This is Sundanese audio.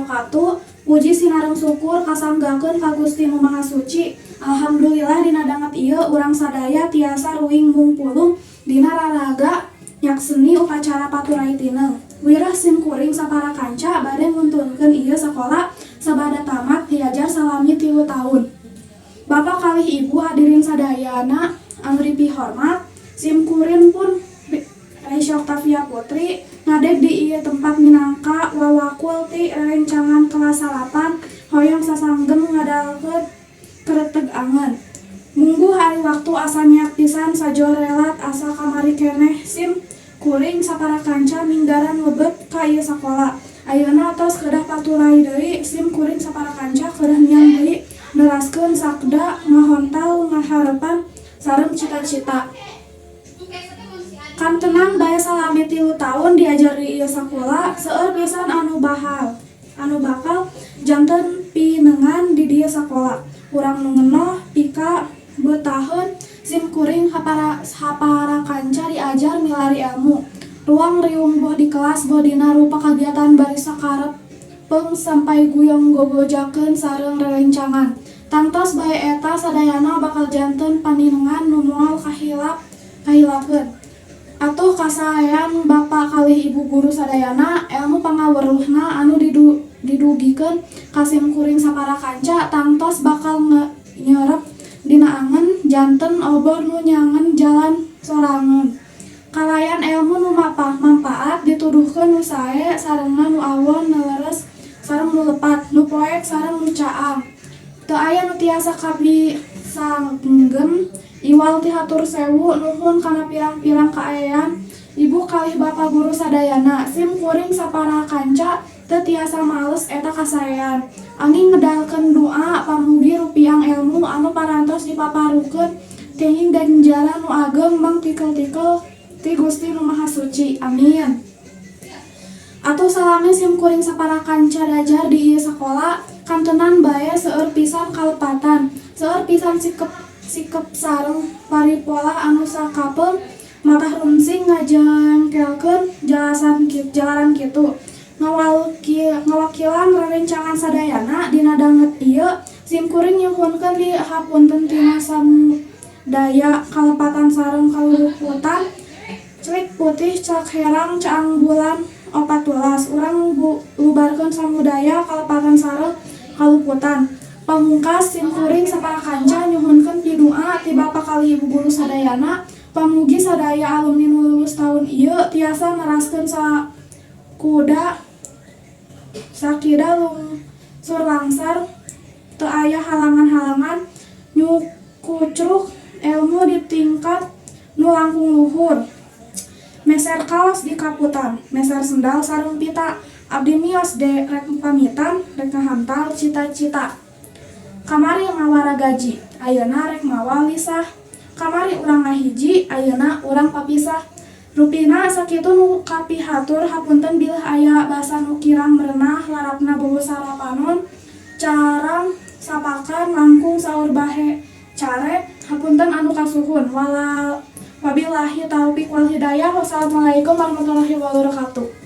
wabarakatuh. Puji sinareng syukur kasanggakeun ka Gusti Nu Maha Suci. Alhamdulillah, dina danget ieu urang sadaya tiasa ruing mungpulung dina raraga nyakseni upacara paturai tineng. Wireh sim kuring sapara kanca bade nguntunkeun ieu sakola sabada tamat diajar salami 3 taun. Bapak kalih Ibu hadirin sadayana anu dipihormat, sim kuring pun Raisya Octavia Putri ngadeg di ieu tempat minangka wawakul ti rerencangan kelas 8, hoyong sasanggem ngadalkeun kreteg angen. Mungguh ari waktu asa nyeak pisan, sajorelat asa kamari keneh sim kuring sapara kanca minggaran lebet ka ieu sakola. Ayeuna tos kedah paturai deui, sim kuring sapara kanca kedah miang deui neraskeun sakda, ngahontal ngaharepan sareng cita-cita. Kantenan bae, salami 3 taun diajar di ieu sakola, seueur pisan anu bakal janten pinengan di dieu sakola. Urang nu ngenoh pika betaheun sim kuring sapara kanca diajar milari elmu. Ruang riung boh di kelas, boh dina rupa kagiatan bari sakarepeng sampai guyong gogojakeun sareng rerencangan. Tangtos bae eta sadayana bakal janten paninengan nu moal kahilap kahilapeun. Atuh kasaean Bapak kalih Ibu guru sadayana, elmu pangaweruhna anu didugikeun ka sim kuring sapara kanca tangtos bakal nyerep dina angen, janten obor nu nyangen jalan sorangan. Kalayan elmu nu mampaat dituduhkeun nu sae sarengna nu awon, nu leres sareng nu lepat, nu poek sareng nu caang. Teu aya nu tiasa kabisanggem iwal ti hatur sewu nuhun kana pirang-pirang kaayaan Ibu kalih Bapak guru sadayana. Sim kuring sapara kanca teu tiasa males eta kasaean. Anging ngedalkeun du'a pamugi rupiang elmu anu parantos dipaparukeun kenging ganjaran nu ageng mangtikel-tikel ti Gusti Nu Maha Suci. Amin. Atuh salami sim kuring sapara kanca dajar di ieu sakola, kantenan bae seueur pisan kalepatan, seueur pisan sikep sikep sareng paripola anu sakapeung matah rungsing ngajengkelkeun jalasan jalaran kitu. Ngawakilan rerencangan sadayana dina danget ieu, sim kuring nyuhunkeun dihapunten tina samudaya kalepatan sareng kaluputan. Celik putih celak herang caang bulan 14, urang lubarkeun samudaya kalepatan sareng kaluputan. Pamungkas, sim kuring sapara kanca nyuhunkeun pidua ti Bapak kalih Ibu guru sadayana, pamugi sadaya alumni nu lulus taun ieu tiasa neraskeun sakuda sakida lungsur langsar, teu aya halangan-halangan, nyukucruk elmu di tingkat nu langkung luhur. Meser kaos di kaputan, meser sendal sareng pita, abdi mios de rek pamitan, rek ngahantal cita-cita. Kamari mawa ragaji, ayeuna rek mawa lisah. Kamari urang ngahiji, ayeuna urang papisah. Rupina sakitu nu kapihatur, hapunten bilih aya basa nu kirang merenah, larapna bobo sarapanon, carang sapakan langkung saur bahe care, hapunten anu kasuhun. Wala wabillahi taufik wal hidayah. Wassalamualaikum warahmatullahi wabarakatuh.